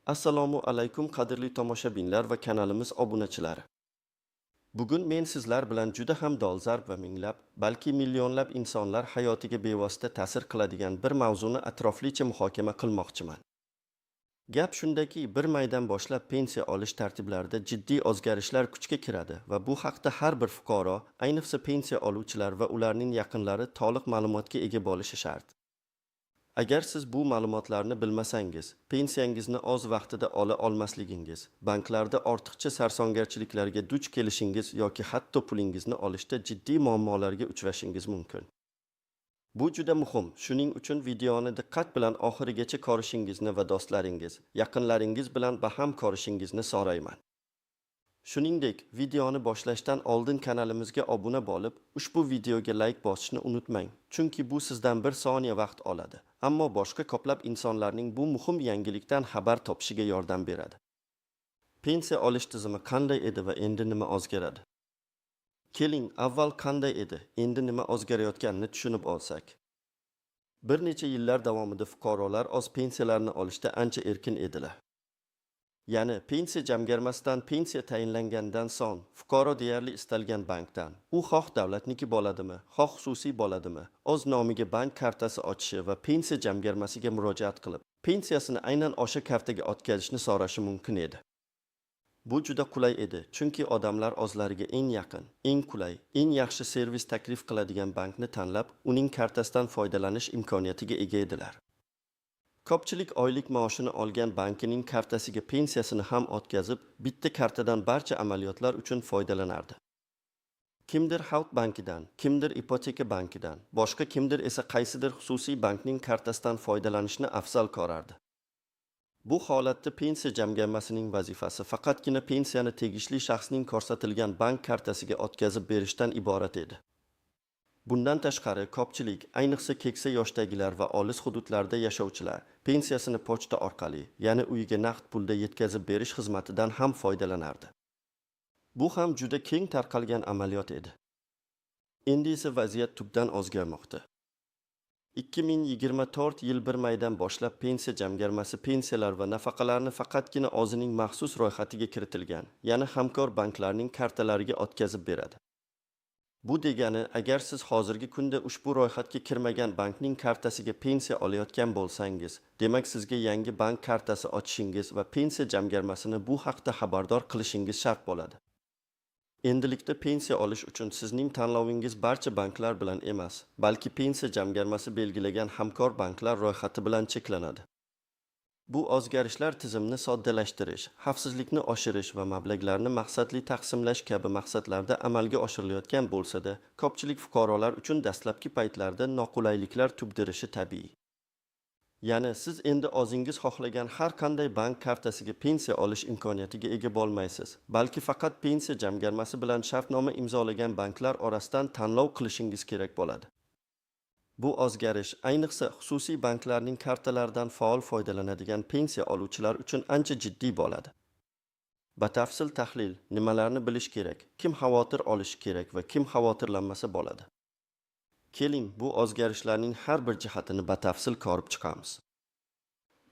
Assalomu alaykum, qadrli tomoshabinlar va kanalimiz obunachilari. Bugun men sizlar bilan juda ham dolzarb va minglab, balki millionlab insonlar hayotiga bevosita ta'sir qiladigan bir mavzuni atroflicha muhokama qilmoqchiman. Gap shundaki, 1 maydan boshlab pensiya olish tartiblarida jiddiy o'zgarishlar kuchga kiradi va bu haqda har bir fuqaro, ayniqsa pensiya oluvchilar va ularning yaqinlari to'liq ma'lumotga ega bo'lishi shart. Agar siz bu ma'lumotlarni bilmasangiz, pensiyangizni o'z vaqtida ola olmasligingiz, banklarda ortiqcha sarsongarchiliklarga duch kelishingiz yoki hatto pulingizni olishda jiddiy muammolarga uchrashingiz mumkin. Bu juda muhim. Shuning uchun videoni diqqat bilan oxirigacha ko'rishingizni va do'stlaringiz, yaqinlaringiz bilan baham ko'rishingizni so'rayman. Shuningdek, videoni boshlashdan oldin kanalimizga obuna bo'lib, ushbu videoga layk bosishni unutmang. Chunki bu sizdan 1 soniya vaqt oladi, ammo boshqa ko'plab insonlarning bu muhim yangilikdan xabar topishiga yordam beradi. Pensiya olish tizimi qanday edi va endi nima o'zgaradi? Keling, avval qanday edi, endi nima o'zgarayotganini tushunib olsak. Bir necha yillar davomida fuqarolar o'z pensiyalarini olishda ancha erkin edilar. Ya'ni pensiya jamg'armasidan pensiya tayinlangandan so'ng fuqaro deyarli istalgan bankdan, u xoh davlatniki bo'ladimi, xoh xususiy bo'ladimi, o'z nomiga bank kartasi ochishi va pensiya jamg'armasiga murojaat qilib, pensiyasini aynan o'sha kartaga o'tkazishni so'rashi mumkin edi. Bu juda qulay edi, chunki odamlar o'zlariga eng yaqin, eng qulay, eng yaxshi servis taklif qiladigan bankni tanlab, uning kartasidan foydalanish imkoniyatiga ega edilar. Ko'pchilik oylik maoshini olgan bankining kartasiga pensiyasini ham o'tkazib, bitta kartadan barcha amaliyotlar uchun foydalanardi. Kimdir Xalq bankidan, kimdir Ipoteka bankidan, boshqa kimdir esa qaysidir xususiy bankning kartasidan foydalanishni afzal ko'rardi. Bu holatda pensiya jamg'armasining vazifasi faqatgina pensiyani tegishli shaxsning ko'rsatilgan bank kartasiga o'tkazib berishdan iborat edi. Bundan tashqari, ko'pchilik, ayniqsa keksa yoshdagilar va olis hududlarda yashovchilar pensiyasini pochta orqali, ya'ni uyiga naqd pulda yetkazib berish xizmatidan ham foydalanardi. Bu ham juda keng tarqalgan amaliyot edi. Endi esa vaziyat tubdan o'zgarmoqda. 2024 yil 1 maydan boshlab pensiya jamg'armasi pensiyalar va nafaqalarni faqatgina o'zining maxsus ro'yxatiga kiritilgan, ya'ni hamkor banklarning kartalariga o'tkazib beradi. Bu degani, agar siz hozirgi kunda ushbu ro'yxatga kirmagan bankning kartasiga pensiya olayotgan bo'lsangiz, demak, sizga yangi bank kartasi ochishingiz va pensiya jamg'armasini bu haqda xabardor qilishingiz shart bo'ladi. Endilikda pensiya olish uchun sizning tanlovingiz barcha banklar bilan emas, balki pensiya jamg'armasi belgilagan hamkor banklar ro'yxati bilan cheklanadi. Bu o'zgarishlar tizimni soddalashtirish, xavfsizlikni oshirish va mablag'larni maqsadli taqsimlash kabi maqsadlarda amalga oshirilayotgan bo'lsa-da, ko'pchilik fuqarolar uchun dastlabki paytlarda noqulayliklar tug'dirishi tabiiy. Ya'ni siz endi o'zingiz xohlagan har qanday bank kartasiga pensiya olish imkoniyatiga ega bo'lmaysiz, balki faqat pensiya jamg'armasi bilan shartnoma imzolagan banklar orasidan tanlov qilishingiz kerak bo'ladi. Bu o'zgarish ayniqsa xususiy banklarning kartalaridan faol foydalanadigan pensiya oluvchilar uchun ancha jiddiy bo'ladi. Batafsil tahlil: nimalarni bilish kerak, kim xavotir olishi kerak va kim xavotirlanmasa bo'ladi? Keling, bu o'zgarishlarning har bir jihatini batafsil ko'rib chiqamiz.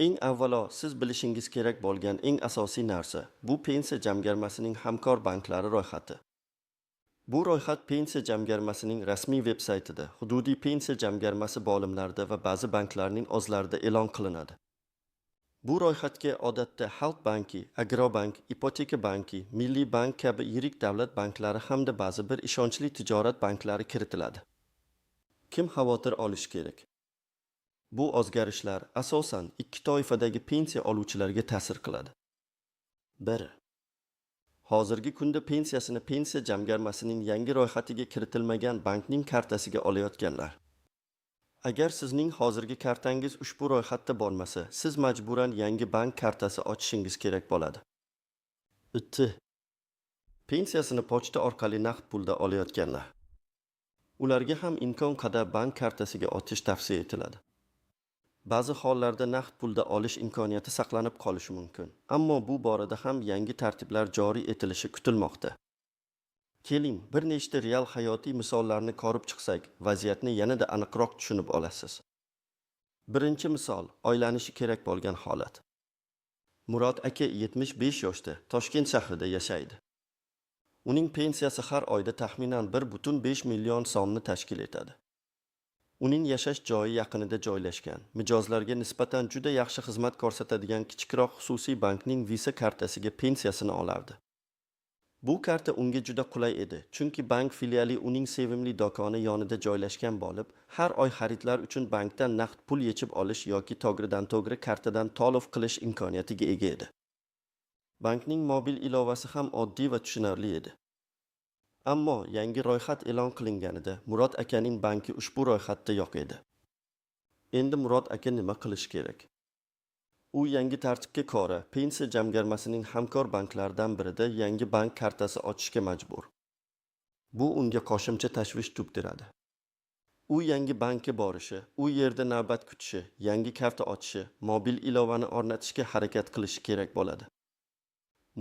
Eng avvalo siz bilishingiz kerak bo'lgan eng asosiy narsa bu pensiya jamg'armasining hamkor banklari ro'yxati. Bu ro'yxat pensiya jamg'armasining rasmiy veb-saytida, hududiy pensiya jamg'armasi bo'limlarida va ba'zi banklarning o'zlarida e'lon qilinadi. Bu ro'yxatga odatda Xalq banki, Agrobank, Ipoteka banki, Milliy bank kabi yirik davlat banklari hamda ba'zi bir ishonchli tijorat banklari kiritiladi. Kim xavotir olishi kerak? Bu o'zgarishlar asosan ikki toifadagi pensiya oluvchilarga ta'sir qiladi. 1. Hozirgi kunda pensiyasini pensiya jamg'armasining yangi ro'yxatiga kiritilmagan bankning kartasiga olayotganlar. Agar sizning hozirgi kartangiz ushbu ro'yxatda bo'lmasa, siz majburan yangi bank kartasi ochishingiz kerak bo'ladi. 2. Pensiyasini pochta orqali naqd pulda olayotganlar. Ularga ham imkon qadar bank kartasiga otish tavsiya etiladi. Ba'zi hollarda naqd pulda olish imkoniyati saqlanib qolishi mumkin, ammo bu borada ham yangi tartiblar joriy etilishi kutilmoqda. Keling, bir nechta real hayotiy misollarni ko'rib chiqsak, vaziyatni yanada aniqroq tushunib olasiz. Birinchi misol: oylanishi kerak bo'lgan holat. Murod aka 75 yoshda, Toshkent shahrida yashaydi. Uning pensiyasi har oyda taxminan 1,5 million so'mni tashkil etadi. Uning yashash joyi yaqinida joylashgan, mijozlarga nisbatan juda yaxshi xizmat ko'rsatadigan kichikroq xususiy bankning Visa kartasiga pensiyasini olardi. Bu karta unga juda qulay edi, chunki bank filiali uning sevimli do'koni yonida joylashgan bo'lib, har oy xaridlar uchun bankdan naqd pul yechib olish yoki to'g'ridan-to'g'ri kartadan to'lov qilish imkoniyatiga ega edi. Bankning mobil ilovasi ham oddiy va tushunarli edi. Ammo yangi ro'yxat e'lon qilinganida Murod akaning banki ushbu ro'yxatda yo'q edi. Endi Murod aka nima qilish kerak? U yangi tartibga ko'ra pensiya jamg'armasining hamkor banklaridan birida yangi bank kartasi ochishga majbur. Bu unga qo'shimcha tashvish tug'diradi. U yangi bankka borishi, u yerda navbat kutishi, yangi karta ochishi, mobil ilovani o'rnatishga harakat qilishi kerak bo'ladi.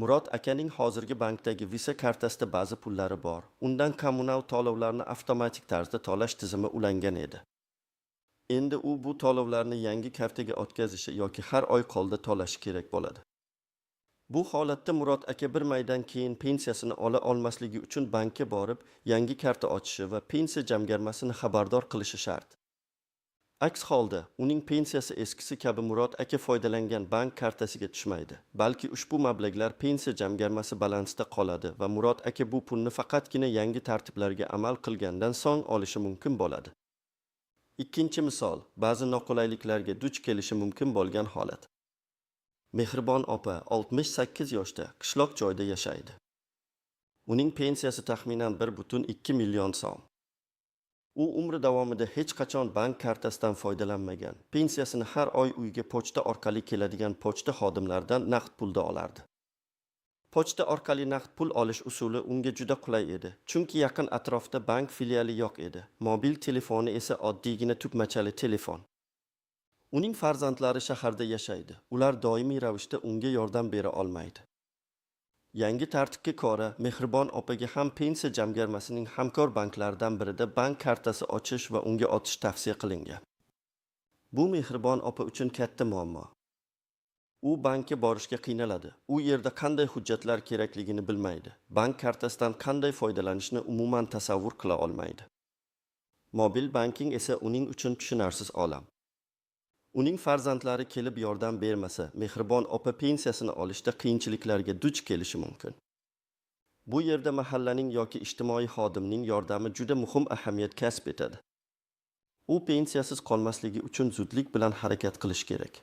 Murod akaning hozirgi bankdagi Visa kartasida ba'zi pullari bor. Undan kommunal to'lovlarni avtomatik tarzda to'lash tizimi ulangan edi. Endi u bu to'lovlarni yangi kartaga o'tkazishi yoki har oy qo'lda to'lashi kerak bo'ladi. Bu holatda Murod aka bir maydan keyin pensiyasini ola olmasligi uchun bankka borib, yangi karta ochishi va pensiya jamg'armasini xabardor qilishi shart. Aks holda uning pensiyasi eskisi kabi Murod aka foydalangan bank kartasiga tushmaydi, balki ushbu mablag'lar pensiya jamg'armasi balansida qoladi va Murod aka bu pulni faqatgina yangi tartiblarga amal qilgandan so'ng olishi mumkin bo'ladi. Ikkinchi misol, ba'zi noqulayliklarga duch kelishi mumkin bo'lgan holat. Mehribon opa 68 yoshda, qishloq joyda yashaydi. Uning pensiyasi taxminan 1,2 million so'm. U umri davomida hech qachon bank kartasidan foydalanmagan. Pensiyasini har oy uyga pochta orqali keladigan pochta xodimlaridan naqd pulda olardi. Pochta orqali naqd pul olish usuli unga juda qulay edi, chunki yaqin atrofda bank filiali yo'q edi. Mobil telefoni esa oddiygina tugmachali telefon. Uning farzandlari shaharda yashaydi. Ular doimiy ravishda unga yordam bera olmaydi. Yangi tartibga ko'ra, Mehribon opaga ham pensiya jamg'armasining hamkor banklaridan birida bank kartasi ochish va unga o'tish tavsiya qilingan. Bu Mehribon opa uchun katta muammo. U bankka borishga qiynaladi. U yerda qanday hujjatlar kerakligini bilmaydi. Bank kartasidan qanday foydalanishni umuman tasavvur qila olmaydi. Mobil banking esa uning uchun tushunarsiz olam. Uning farzandlari kelib yordam bermasa, Mehribon opa pensiyasini olishda qiyinchiliklarga duch kelishi mumkin. Bu yerda mahallaning yoki ijtimoiy xodimning yordami juda muhim ahamiyat kasb etadi. U pensiyasiz qolmasligi uchun zudlik bilan harakat qilish kerak.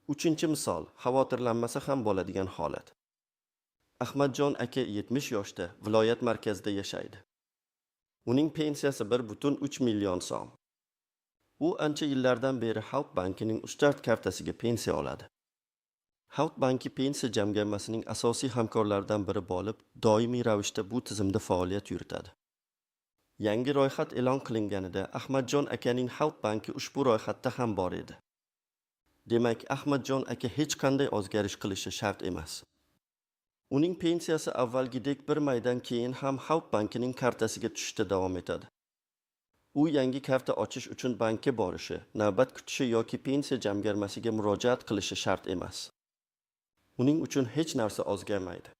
Uchinchi misol, xavotirlanmasa ham bo'ladigan holat. Ahmadjon aka 70 yoshda, viloyat markazida yashaydi. Uning pensiyasi 1,3 million so'm. U ancha yillardan beri Xalq bankining Uzcard kartasiga pensiya oladi. Xalq banki pensiya jamg'armasining asosiy hamkorlaridan biri bo'lib, doimiy ravishda bu tizimda faoliyat yuritadi. Yangi ro'yxat e'lon qilinganida Ahmadjon akaning Xalq banki ushbu ro'yxatda ham bor edi. Demak, Ahmadjon aka hech qanday o'zgarish qilishi shart emas. Uning pensiyasi avvalgidek bir maydan keyin ham Xalq bankining kartasiga tushishda davom etadi. U yangi karta ochish uchun bankka borishi, navbat kutishi yoki pensiya jamg'armasiga murojaat qilishi shart emas. Uning uchun hech narsa o'zgarmaydi.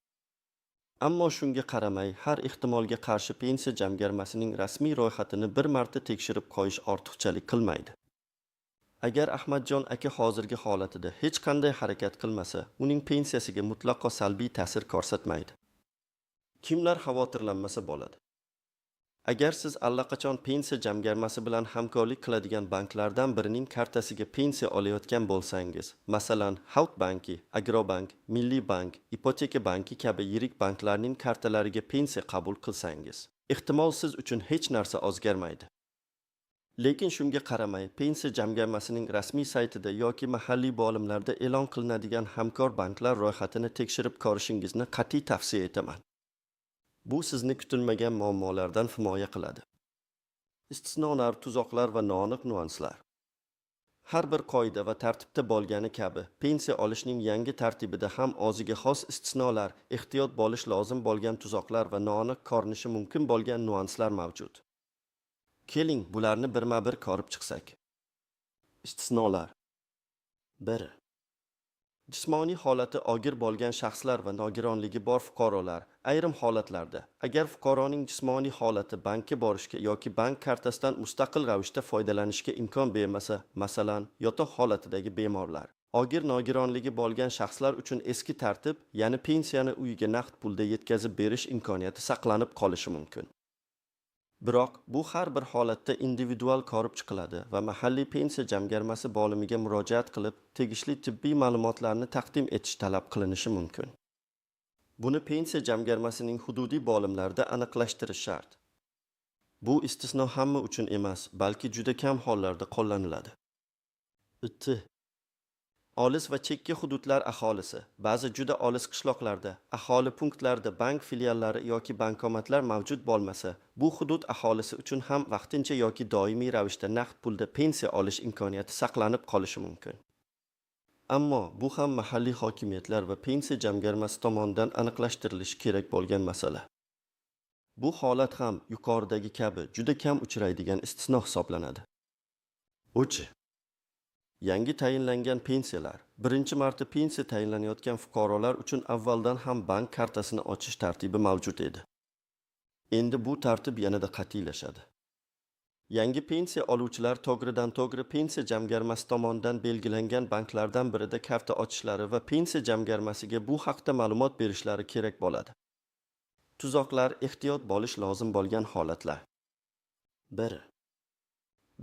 Ammo shunga qaramay, har ehtimolga qarshi pensiya jamg'armasining rasmiy ro'yxatini bir marta tekshirib qo'yish ortiqchalik qilmaydi. Agar Ahmadjon aka hozirgi holatida hech qanday harakat qilmasa, uning pensiyasiga mutlaqo salbiy ta'sir ko'rsatmaydi. Kimlar xavotirlanmasa bo'ladi? Agar siz allaqachon pensiya jamg'armasi bilan hamkorlik qiladigan banklardan birining kartasiga pensiya olayotgan bo'lsangiz, masalan, Xalq banki, Agrobank, Milliy bank, Ipoteka banki kabi yirik banklarning kartalariga pensiya qabul qilsangiz, ehtimol siz uchun hech narsa o'zgarmaydi. Lekin shunga qaramay, pensiya jamg'armasining rasmiy saytida yoki mahalliy bo'limlarda e'lon qilinadigan hamkor banklar ro'yxatini tekshirib ko'rishingizni qat'iy tavsiya etaman. Bu sizni kutilmagan muammolardan himoya qiladi. Istisnolar, tuzoqlar va noaniq nyuanslar. Har bir qoida va tartibda bo'lgani kabi, pensiya olishning yangi tartibida ham o'ziga xos istisnolar, ehtiyot bo'lish lozim bo'lgan tuzoqlar va noaniq ko'rinishi mumkin bo'lgan nyuanslar mavjud. Keling, bularni birma-bir ko'rib chiqsak. Istisnolar. 1. Jismoniy holati og'ir bo'lgan shaxslar va nogironligi bor fuqarolar. Ayrim holatlarda, agar fuqaroning jismoniy holati bankka borishga yoki bank kartasidan mustaqil ravishda foydalanishga imkon bermasa, masalan, yotoq holatidagi bemorlar, og'ir nogironligi bo'lgan shaxslar uchun eski tartib, ya'ni pensiyani uyiga naqd pulda yetkazib berish imkoniyati saqlanib qolishi mumkin. Biroq bu har bir holatda individual ko'rib chiqiladi va mahalliy pensiya jamg'armasi bo'limiga murojaat qilib, tegishli tibbiy ma'lumotlarni taqdim etish talab qilinishi mumkin. Buni pensiya jamg'armasining hududiy bo'limlarida aniqlashtirish shart. Bu istisno hamma uchun emas, balki juda kam hollarda qo'llaniladi. 2. Olis va chekka hududlar aholisi. Ba'zi juda olis qishloqlarda, aholi punktlarida bank filiallari yoki bankomatlar mavjud bo'lmasa, bu hudud aholisi uchun ham vaqtincha yoki doimiy ravishda naqd pulda pensiya olish imkoniyati saqlanib qolishi mumkin. Ammo bu ham mahalliy hokimiyatlar va pensiya jamg'armasi tomonidan aniqlashtirilishi kerak bo'lgan masala. Bu holat ham yuqoridagi kabi juda kam uchraydigan istisno hisoblanadi. 3. Yangi tayinlangan pensiyalar. Birinchi marta pensiya tayinlanayotgan fuqarolar uchun avvaldan ham bank kartasini ochish tartibi mavjud edi. Endi bu tartib yanada qat'iylashadi. Yangi pensiya oluvchilar to'g'ridan-to'g'ri pensiya jamg'armasi tomonidan belgilangan banklardan birida karta ochishlari va pensiya jamg'armasiga bu haqda ma'lumot berishlari kerak bo'ladi. Tuzoqlar, ehtiyot bo'lish lozim bo'lgan holatlar. 1.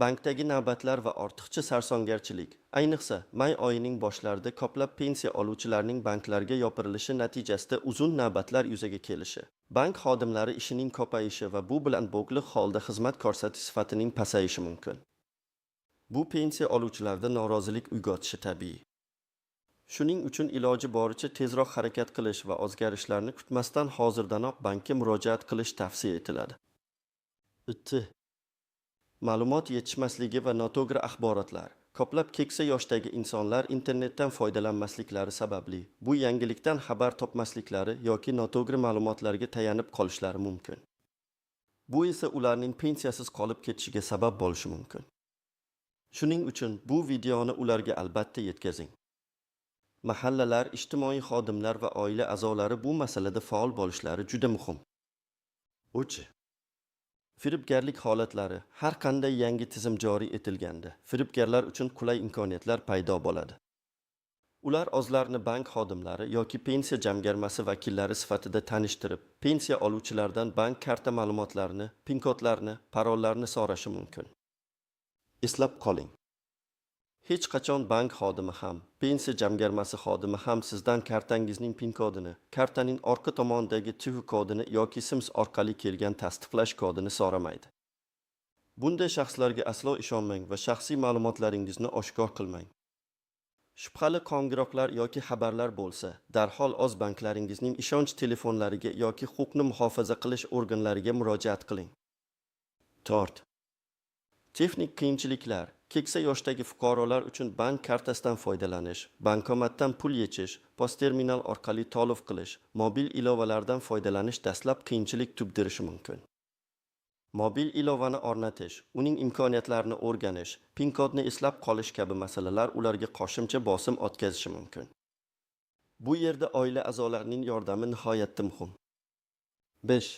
Bankdagi navbatlar va ortiqcha sarsongarchilik. Ayniqsa, may oyining boshlarida ko'plab pensiya oluvchilarning banklarga yopirilishi natijasida uzun navbatlar yuzaga kelishi, bank xodimlari ishining ko'payishi va bu bilan bog'liq holda xizmat ko'rsatish sifatining pasayishi mumkin. Bu pensiya oluvchilarda norozilik uyg'otishi tabiiy. Shuning uchun iloji boricha tezroq harakat qilish va o'zgarishlarni kutmasdan hozirdanoq bankka murojaat qilish tavsiya etiladi. 2. Ma'lumot yetishmasligi va noto'g'ri axborotlar. Ko'plab keksa yoshdagi insonlar internetdan foydalanmasliklari sababli bu yangilikdan xabar topmasliklari yoki noto'g'ri ma'lumotlarga tayanib qolishlari mumkin. Bu esa ularning pensiyasiz qolib ketishiga sabab bo'lishi mumkin. Shuning uchun bu videoni ularga albatta yetkazing. Mahallalar, ijtimoiy xodimlar va oila a'zolari bu masalada faol bo'lishlari juda muhim. 3. Firibgarlik holatlari. Har qanday yangi tizim joriy etilganda, firibgarlar uchun qulay imkoniyatlar paydo bo'ladi. Ular o'zlarini bank xodimlari yoki pensiya jamg'armasi vakillari sifatida tanishtirib, pensiya oluvchilardan bank karta ma'lumotlarini, pin kodlarni, parollarni so'rashi mumkin. Eslab qoling. Hech qachon bank xodimi ham, pensiya jamg'armasi xodimi ham sizdan kartangizning pin kodini, kartaning orqa tomonidagi CVV kodini yoki SMS orqali kelgan tasdiqlash kodini so'ramaydi. Bunday shaxslarga aslo ishonmang va shaxsiy ma'lumotlaringizni oshkor qilmang. Shubhali qo'ng'iroqlar yoki xabarlar bo'lsa, darhol o'z banklaringizning ishonch telefonlariga yoki huquqni muhofaza qilish organlariga murojaat qiling. 4. Texnik qiyinchiliklar. Keksa yoshdagi fuqarolar uchun bank kartasidan foydalanish, bankomatdan pul yechish, POS-terminal orqali to'lov qilish, mobil ilovalardan foydalanish dastlab qiyinchilik tug'dirishi mumkin. Mobil ilovani o'rnatish, uning imkoniyatlarini o'rganish, pin kodni eslab qolish kabi masalalar ularga qo'shimcha bosim o'tkazishi mumkin. Bu yerda oila a'zolarining yordami nihoyatda muhim. 5.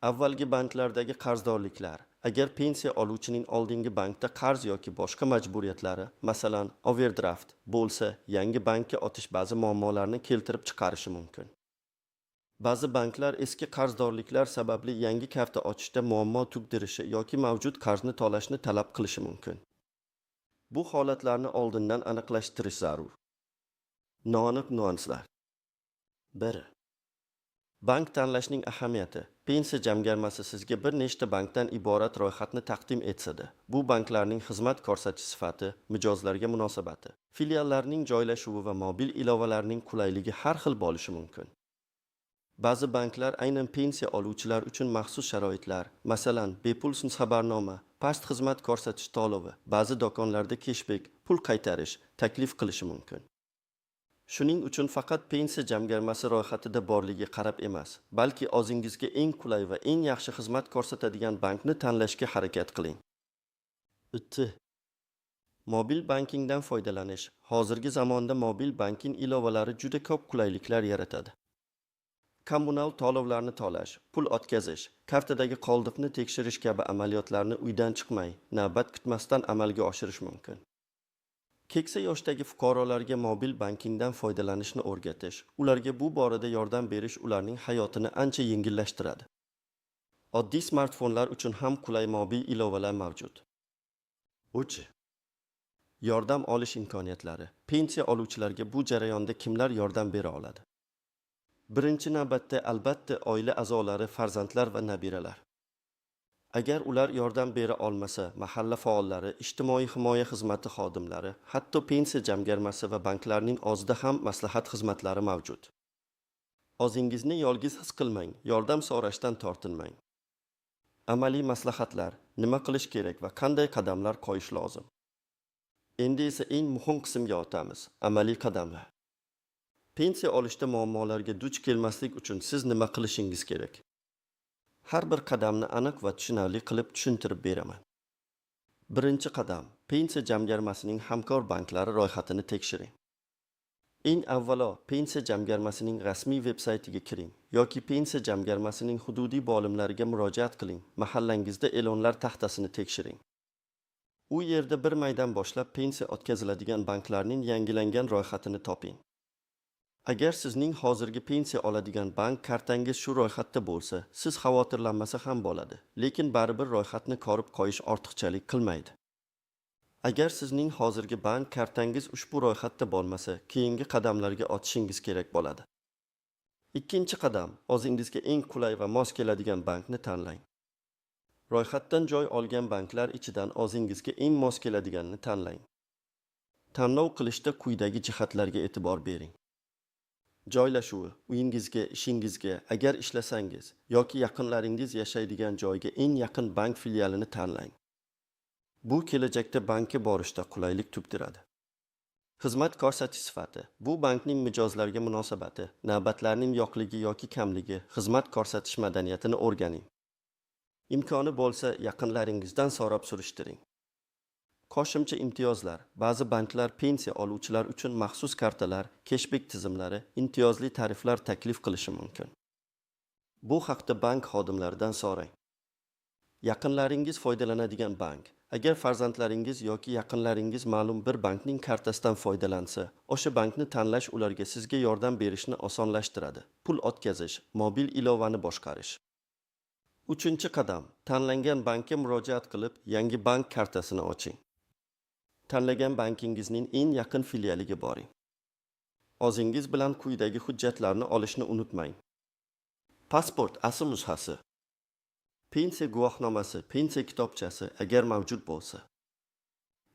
Avvalgi banklardagi qarzdorliklar. Agar pensiya oluvchining oldingi bankda qarz yoki boshqa majburiyatlari, masalan, overdraft bo'lsa, yangi bankka o'tish ba'zi muammolarni keltirib chiqarishi mumkin. Ba'zi banklar eski qarzdorliklar sababli yangi karta ochishda muammo tug'dirishi yoki mavjud qarzni to'lashni talab qilishi mumkin. Bu holatlarni oldindan aniqlashtirish zarur. Noaniq nyuanslar. 1. Bank tanlashning ahamiyati. Pensiya jamg'armasi sizga bir nechta bankdan iborat ro'yxatni taqdim etsa-da, bu banklarning xizmat ko'rsatish sifati, mijozlarga munosabati, filiallarning joylashuvi va mobil ilovalarning qulayligi har xil bo'lishi mumkin. Ba'zi banklar aynan pensiya oluvchilar uchun maxsus sharoitlar, masalan, bepul xabarnoma, past xizmat ko'rsatish to'lovi, ba'zi do'konlarda keshbek, pul qaytarish taklif qilishi mumkin. Shuning uchun faqat pensiya jamg'armasi ro'yxatida borligiga qarab emas, balki o'zingizga eng qulay va eng yaxshi xizmat ko'rsatadigan bankni tanlashga harakat qiling. 2. Mobil bankingdan foydalanish. Hozirgi zamonda mobil banking ilovalari juda ko'p qulayliklar yaratadi. Kommunal to'lovlarni to'lash, pul o'tkazish, kartadagi qoldiqni tekshirish kabi amaliyotlarni uydan chiqmay, navbat kutmasdan amalga oshirish mumkin. Keksa yoshdagi fuqarolarga mobil bankingdan foydalanishni o'rgatish, ularga bu borada yordam berish ularning hayotini ancha yengillashtiradi. Oddiy smartfonlar uchun ham qulay mobil ilovalar mavjud. 3. Yordam olish imkoniyatlari. Pensiya oluvchilarga bu jarayonda kimlar yordam bera oladi? Birinchi navbatda, albatta, oila a'zolari, farzandlar va nabiralar. Agar ular yordam bera olmasa, mahalla faollari, ijtimoiy himoya xizmati xodimlari, hatto pensiya jamg'armasi va banklarning o'zida ham maslahat xizmatlari mavjud. O'zingizni yolg'iz his qilmang, yordam so'rashdan tortinmang. Amaliy maslahatlar: nima qilish kerak va qanday qadamlar qo'yish lozim? Endi esa eng muhim qismga o'tamiz: amaliy qadamlar. Pensiya olishda muammolarga duch kelmaslik uchun siz nima qilishingiz kerak? Har bir qadamni aniq va tushunarli qilib tushuntirib beraman. Birinchi qadam: pensiya jamg'armasining hamkor banklari ro'yxatini tekshiring. Eng avvalo pensiya jamg'armasining rasmiy veb-saytiga kiring yoki pensiya jamg'armasining hududiy bo'limlariga murojaat qiling. Mahallangizda e'lonlar taxtasini tekshiring. U yerda 1 maydan boshlab pensiya o'tkaziladigan banklarning yangilangan ro'yxatini toping. Agar sizning hozirgi pensiya oladigan bank kartangiz shu ro'yxatda bo'lsa, siz xavotirlanmasa ham bo'ladi, lekin baribir ro'yxatni ko'rib qo'yish ortiqchalik qilmaydi. Agar sizning hozirgi bank kartangiz ushbu ro'yxatda bo'lmasa, keyingi qadamlarga o'tishingiz kerak bo'ladi. Ikkinchi qadam: o'zingizga eng qulay va mos keladigan bankni tanlang. Ro'yxatdan joy olgan banklar ichidan o'zingizga eng mos keladiganini tanlang. Tanlov qilishda quyidagi jihatlarga e'tibor bering. Joylashuvi: uyingizga, ishingizga, agar ishlasangiz yoki yaqinlaringiz yashaydigan joyga eng yaqin bank filialini tanlang. Bu kelajakda bankka borishda qulaylik tug'diradi. Xizmat ko'rsatish sifati: bu bankning mijozlarga munosabati, navbatlarning yo'qligi yoki kamligi, xizmat ko'rsatish madaniyatini o'rganing. Imkoni bo'lsa, yaqinlaringizdan so'rab surishtiring. Qo'shimcha imtiyozlar: ba'zi banklar pensiya oluvchilar uchun maxsus kartalar, keshbek tizimlari, imtiyozli tariflar taklif qilishi mumkin. Bu haqda bank xodimlaridan so'rang. Yaqinlaringiz foydalanadigan bank: agar farzandlaringiz yoki yaqinlaringiz ma'lum bir bankning kartasidan foydalansa, o'sha bankni tanlash ularga sizga yordam berishni osonlashtiradi. Pul o'tkazish, mobil ilovani boshqarish. Uchinchi qadam: tanlangan bankka murojaat qilib, yangi bank kartasini oching. Tanlagan bankingizning eng yaqin filialiga boring. O'zingiz bilan quyidagi hujjatlarni olishni unutmang. Pasport asl nusxasi, pensiya guvohnomasi, pensiya kitobchasi, agar mavjud bo'lsa.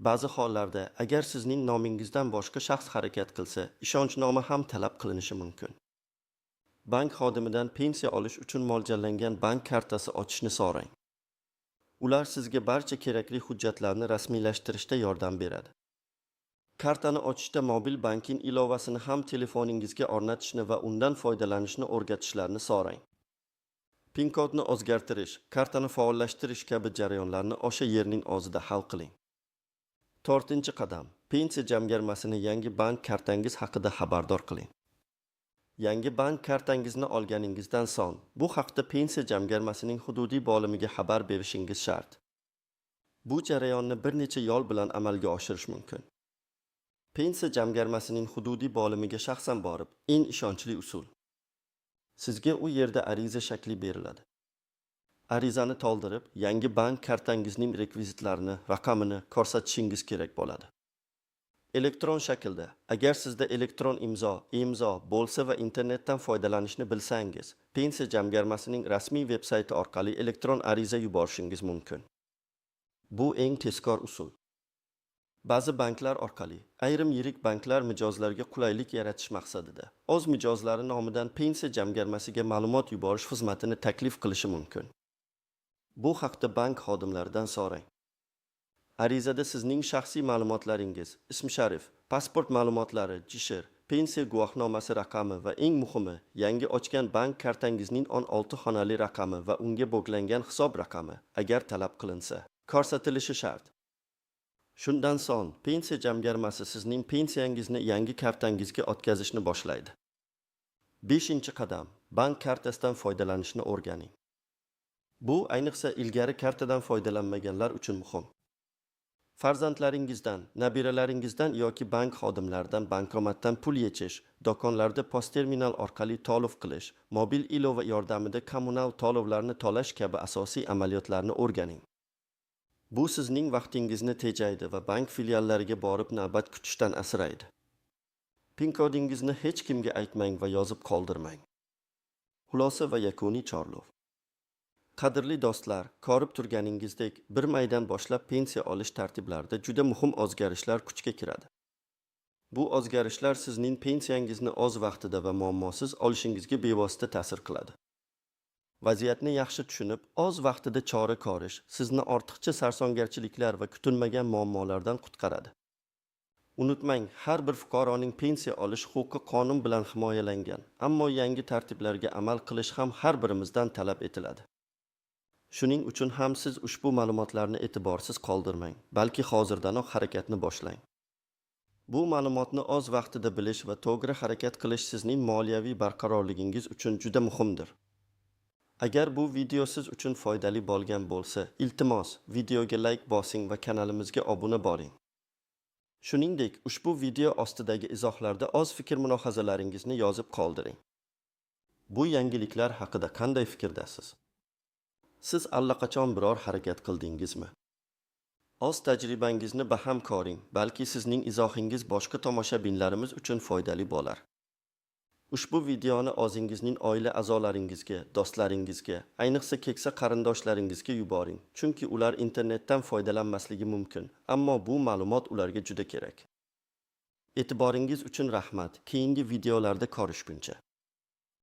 Ba'zi hollarda, agar sizning nomingizdan boshqa shaxs harakat qilsa, ishonchnoma ham talab qilinishi mumkin. Bank xodimidan pensiya olish uchun mo'ljallangan bank kartasi ochishni so'rang. Ular sizga barcha kerakli hujjatlarni rasmiylashtirishda yordam beradi. Kartani ochishda mobil banking ilovasini ham telefoningizga o'rnatishni va undan foydalanishni o'rgatishlarini so'rang. Pin kodni o'zgartirish, kartani faollashtirish kabi jarayonlarni o'sha yerning o'zida hal qiling. To'rtinchi qadam: pensiya jamg'armasini yangi bank kartangiz haqida xabardor qiling. Yangi bank kartangizni olganingizdan so'ng, bu haqda pensiya jamg'armasining hududiy bo'limiga xabar berishingiz shart. Bu jarayonni bir necha yo'l bilan amalga oshirish mumkin. Pensiya jamg'armasining hududiy bo'limiga shaxsan borib, eng ishonchli usul. Sizga u yerda ariza shakli beriladi. Arizani to'ldirib, yangi bank kartangizning rekvizitlarini, raqamini ko'rsatishingiz kerak bo'ladi. Elektron shaklda: agar sizda elektron imzo, imzo bo'lsa va internetdan foydalanishni bilsangiz, pensiya jamg'armasining rasmiy veb-sayti orqali elektron ariza yuborishingiz mumkin. Bu eng tezkor usul. Ba'zi banklar orqali: ayrim yirik banklar mijozlarga qulaylik yaratish maqsadida o'z mijozlari nomidan pensiya jamg'armasiga ma'lumot yuborish xizmatini taklif qilishi mumkin. Bu haqda bank xodimlaridan so'rang. Arizada sizning shaxsiy ma'lumotlaringiz, ism-sharif, pasport ma'lumotlari, JSHR, pensiya guvohnomasi raqami va eng muhimi, yangi ochgan bank kartangizning 16 xonali raqami va unga bog'langan hisob raqami, agar talab qilinsa, ko'rsatilishi shart. Shundan so'ng Pensiya jamg'armasi sizning pensiyangizni yangi kartangizga o'tkazishni boshlaydi. Beshinchi qadam: bank kartasidan foydalanishni o'rganing. Bu ayniqsa ilgari kartadan foydalanmaganlar uchun muhim. Farzandlaringizdan, nabiralaringizdan yoki bank xodimlaridan bankomatdan pul yechish, do'konlarda POS-terminal orqali to'lov qilish, mobil ilova yordamida kommunal to'lovlarni to'lash kabi asosiy amaliyotlarni o'rganing. Bu sizning vaqtingizni tejaydi va bank filiallariga borib navbat kutishdan asraydi. PIN kodingizni hech kimga aytmang va yozib qoldirmang. Xulosa va yakuniy chorlov. Qadrli do'stlar, ko'rib turganingizdek, 1 maydan boshlab pensiya olish tartiblarida juda muhim o'zgarishlar kuchga kiradi. Bu o'zgarishlar sizning pensiyangizni o'z vaqtida va muammosiz olishingizga bevosita ta'sir qiladi. Vaziyatni yaxshi tushunib, o'z vaqtida chora ko'rish sizni ortiqcha sarsongarchiliklar va kutilmagan muammolardan qutqaradi. Unutmang, har bir fuqaroning pensiya olish huquqi qonun bilan himoyalangan, ammo yangi tartiblarga amal qilish ham har birimizdan talab etiladi. Shuning uchun ham siz ushbu ma'lumotlarni e'tiborsiz qoldirmang, balki hozirdanoq harakatni boshlang. Bu ma'lumotni o'z vaqtida bilish va to'g'ri harakat qilish sizning moliyaviy barqarorligingiz uchun juda muhimdir. Agar bu video siz uchun foydali bo'lgan bo'lsa, iltimos, videoga like bosing va kanalimizga obuna bo'ling. Shuningdek, ushbu video ostidagi izohlarda o'z fikr-mulohazalaringizni yozib qoldiring. Bu yangiliklar haqida qanday fikrdasiz? Siz allaqachon biror harakat qildingizmi? O'z tajribangizni baham ko'ring, balki sizning izohingiz boshqa tomoshabinlarimiz uchun foydali bo'lar. Ushbu videoni o'zingizning oila a'zolaringizga, do'stlaringizga, ayniqsa keksa qarindoshlaringizga yuboring, chunki ular internetdan foydalanmasligi mumkin, ammo bu ma'lumot ularga juda kerak. E'tiboringiz uchun rahmat. Keyingi videolarda ko'rishguncha.